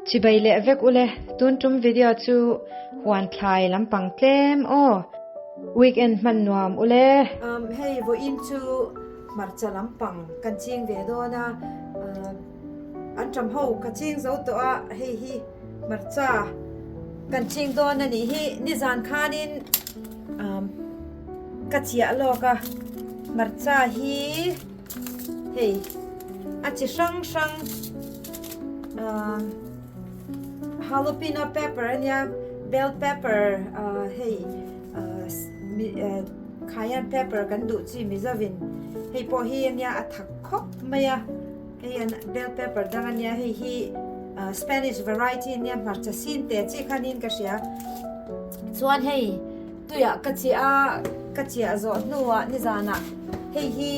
Chibai leh vek ule, tun tum video chu huan thlai lampang tlem aw. Weekend hman nuam ule. Um hei vawiin chu hmarcha lampang kan ching ve dawn a, an ṭam ho ka ching zo tawh a, hei hi hmarcha kan ching dawn a nih hi, nizan khanin um ka chiah lawk a, hmarcha hi hei a chi hrang hrang ah jalapeno pepper a nia bell pepper ah hei ah cayenne pepper kan duh chi mizovin hei pawh hi a nia a thak khawp mai a hei an bell pepper dang a nia hei hi ah spanish variety a nia hmarcha sin te chi khanin ka hria chuan hei Tuiah ka chiah a, ka chiah zawh hnuah nizanah hei hi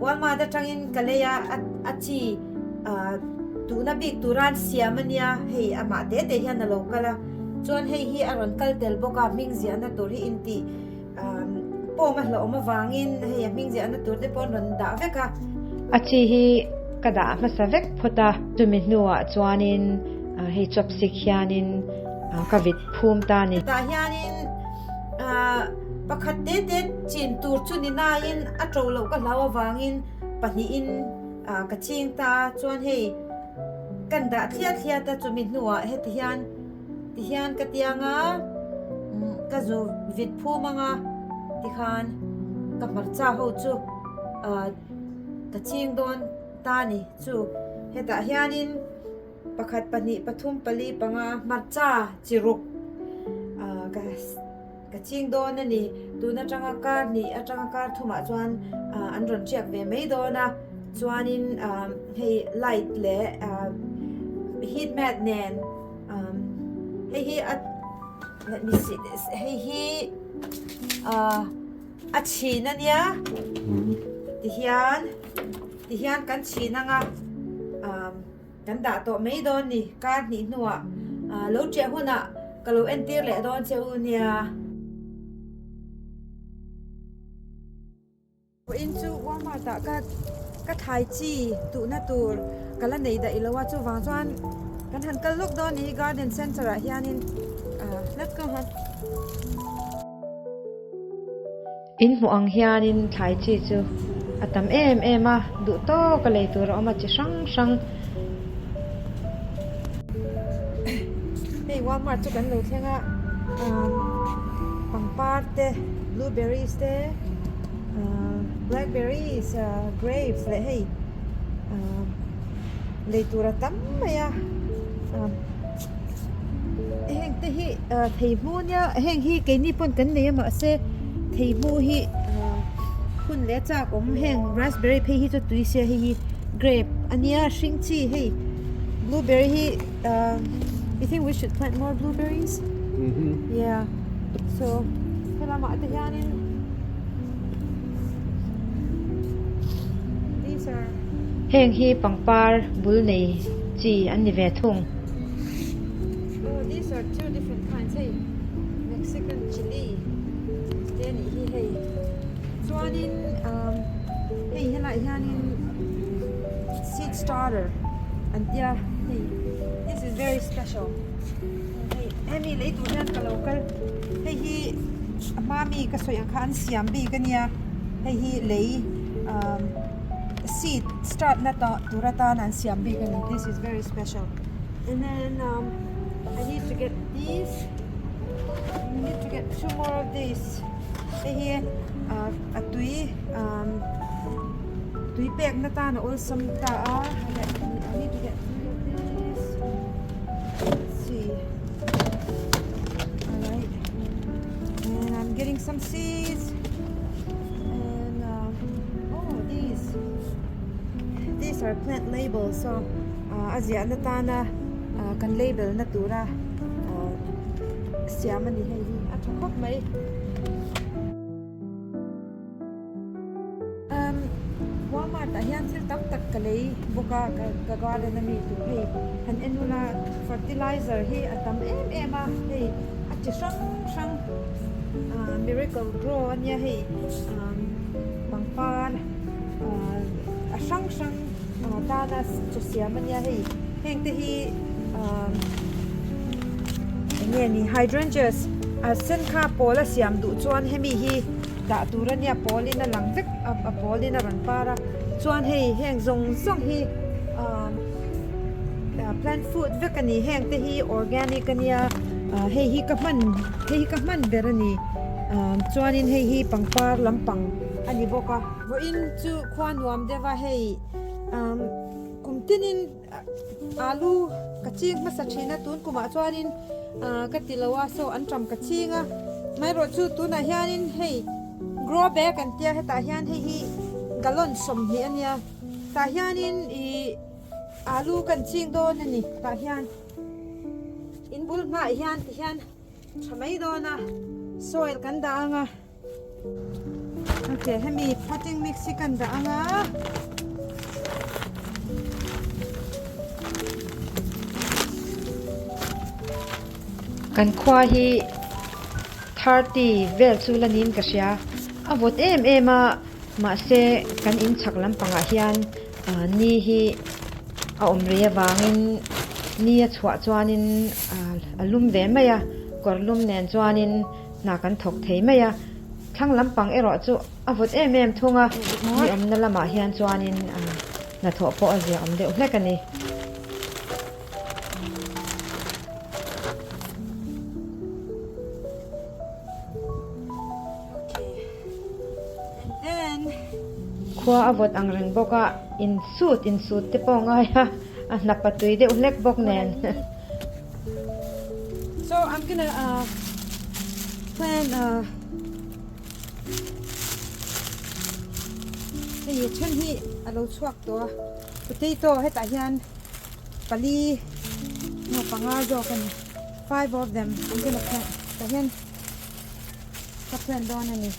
Walmart atangin ka lei a, a chi tuhna bik tura an siam a nia, hei amah te te hian a lo kal a, chuan hei hi a rawn kal tel bawk a, hming ziahna tur hi intih pawm a hlauhawm avangin hei a hming ziahna tur te pawh an rawn dah vek a. A chi hi ka dah hmasa vek phawt a, chumi hnuah chuanin hei chopstick hianin Ka vit phum ta ni. Tah hianin pakhat te te chin tur chu ni nain a to loh ka hlau avangin pahnihin ka ching ta a, chuan hei kan dah thliat thliat a chumi hnuah heti hian tihian ka tiang a ka zu vit phum anga tikhan ka hmarcha ho chu ka ching dawn ta ni chu hetah hianin. Pakhat, pahnih, pathum, pali, panga, hmarcha, chi ruk ah ka ka ching dawn a ni. Tun atanga kar hnih atanga kar thumah chuan ah an rawn tiak ve mai dawn a. Chuanin ah hei light leh ah heat mat nen ah hei hi a let me see this hei hi ah a chhin a nia tihian tihian kan chhin anga ah. Kan dah tawh mai dawn ni, kar hnih hnuah lo ṭiah hunah ka lo entir leh dawn che u nia. Vawiin chu Walmart ah ka ka thlai chi tuhna tur ka la nei daih lo a, chuvang chuan kan han kal lawk dawn ni hi garden centre ah hianin let's go han. In hmuh ang hianin thlai chi chu a tam em em a, duh tawk a lei tur a awm a chi hrang hrang. Hei Walmart chu kan lo thleng a, pangpar te, blueberries te, blackberries, grapes leh hei lei tur a tam mai a. Heng te hi thei hmu nia heng hi keini pawn kan nei a mahse thei hmu hi hun leh chak awm heng raspberry phei hi chu tui sia hei hi grape a nia hring chi hei blueberry hi you think we should plant more blueberries yeah so helamah te hianin these are Heng hi pangpar bul nei chi an ni ve thung. Oh these are two different kinds hei Mexican chili te anih hi hei chuanin umm hei helaiah hianin seed starter an tia hei this is very special hei hemi lei tur hian ka lo kal hei hi a hma mi ka sawi ang kha an siam bik ania hei hi lei umm seed start na tur atan an siam bik ani this is very special. And then um, I need to get these. I need to get two more of these. Hei hi uh, a tui um, tui pek na tan a awlsam ta a. I need to get three of these. Let's see. Alright. And I'm getting some seeds. And uh, oh, these. These are plant labels. So A ziahna tana kan label na tura siam a ni hei hi a tha khawp mai. Walmart ah hian thil tam tak ka lei bawk a ka garden ami tur hei han en ula fertilizer hi a tam em em a hei a chi hrang hrang miracle grow ania hei pangpar a hrang hrang. Tana chu siam a nia hei heng te hi Umm eng nge ni hydrangeas a sen kha pawl a siam duh chuan hemi hi dah tur a nia pawl in a lang vek a a pawl in a rawn par a chuan hei heng zawng zawng hi umm plant food vek a ni heng te hi organic a nia ah hei hi ka hman hei hi ka hman ber a ni umm chuanin hei hi pangpar lampang a ni bawk a. Vawiin chu khua nuam deuh a hei umm kum tinin. Alu ka ching hmasa thin a tun kumah chuanin ah ka ti lo a saw an ṭam ka ching a amaherawh chu tunah hianin hei grow bag an tia hetah hian hei hi gallon 20 a nia tah hianin ih alu kan ching dawn a ni tah hian in bul hmaah hian ti hian tha mai dawn a soil kan dah ang a. Ok, hemi potting mix hi kan dah ang a. Kan khua hi 30 vel chu la niin ka hria. A vawt em em a, mahse kan in chhak lampangah hian ni hi a awm rei avangin ni a chhuah chuanin a lum ve mai a, kawr lum nen chuanin Hna kan thawk thei mai a, thlang lampang erawh chu a vawt em em thung a, ni awmna lamah hian chuanin hnathawh pawh a zia awm deuh hlek a ni. Khua a vawt ang reng bawk a, insut insut te pawh a ngai a, a hnap a tui deuh hlek bawk nen. So I'm gonna uh, plan uh, hei then hi a lo chhuak tawh a potato hetah hian pali no panga zawk a ni five of them I'm gonna plant tah hian ka plant dawn a ni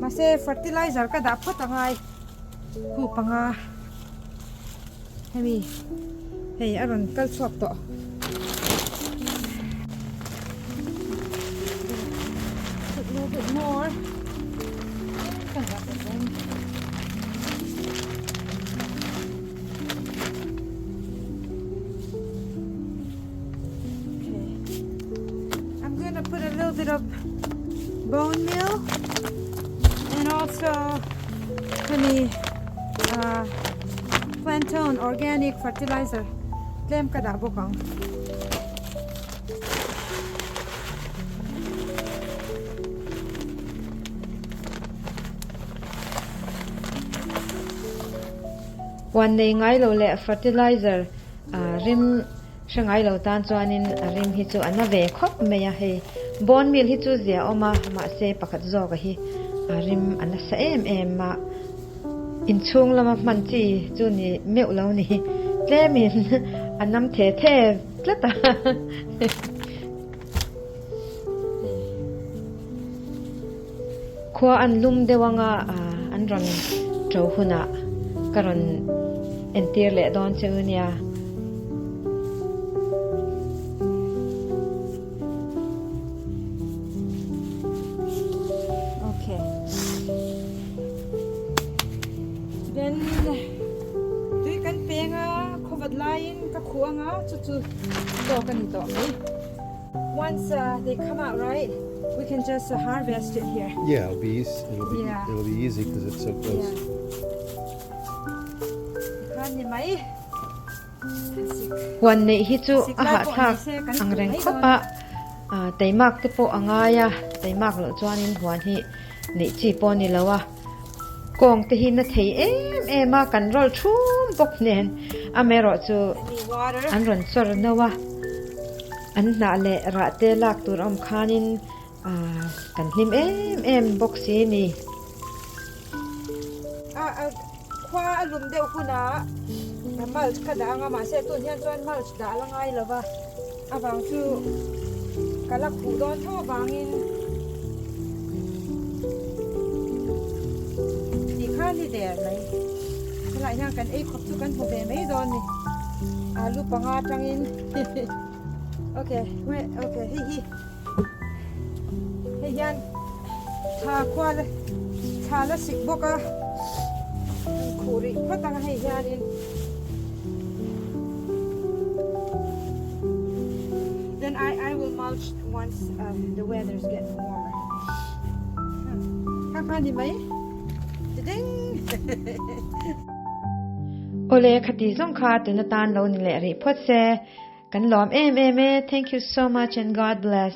mahse fertilizer ka dah phawt angai khu panga Hemi hei a rawn kal chhuak tawh. Put a little bit more. Okay. I'm gonna put a little bit of bone meal and also hemi uh, Plantone organic fertilizer tlem ka dah bawk ang. Huan nei ngai lo leh fertilizer rim hre ngai lo tan chuanin a rim hi chu a na ve khawp mai a, hei bone meal hi chu zia awm a mahse pakhat zawka hi a rim a nasa em em a. Inchhung lama hman chi chu ni meuh lo ni. Tlemin a nam the the tlat a. Khua an lum deuh anga an rawn to hunah ka rawn entir leh dawn che u nia. Okay. Then tui kan peng a khawvat laiin ka khuh anga chu chu tawk a ni tawh mai. Once uh, they come out right, we can just uh, harvest it here. Yeah, it'll be easy. It'll be Yeah. it'll be easy because it's so close. Yeah. Khan ni mai. Huan neih hi chu a hahthlak ang reng khawp a, teimak te pawh a ngai a, teimak loh chuanin huan hi neih chi pawh a ni lo a, kawng te hi na thei em em a, kan roll thum bawk nen amaherawh chu an rawn chawr no a, an hnah leh rah te lak tur a awm khanin kan hlim em em bawk si a ni. Khua a lum deuh hunah mulch ka dah ang a, mahse tun hian chuan mulch dah a la ngai lo va, avang chu ka la khuh dawn tho avangin tih kha ni der mai. Helaiah hian kan ei khawp chu kan hmu ve mai dawn ni, alu panga atangin okay wait okay hei hi. Hei hian thla khua la thla la sik bawk a an khuh rih phawt ang a hei hianin. mulched once um, the weather's getting warmer. Kha kha ni mai. Ding! Awle khati zawng kha tuna tan lo ni leh rih phawt se. Kan lawm em em e. Thank you so much and God bless.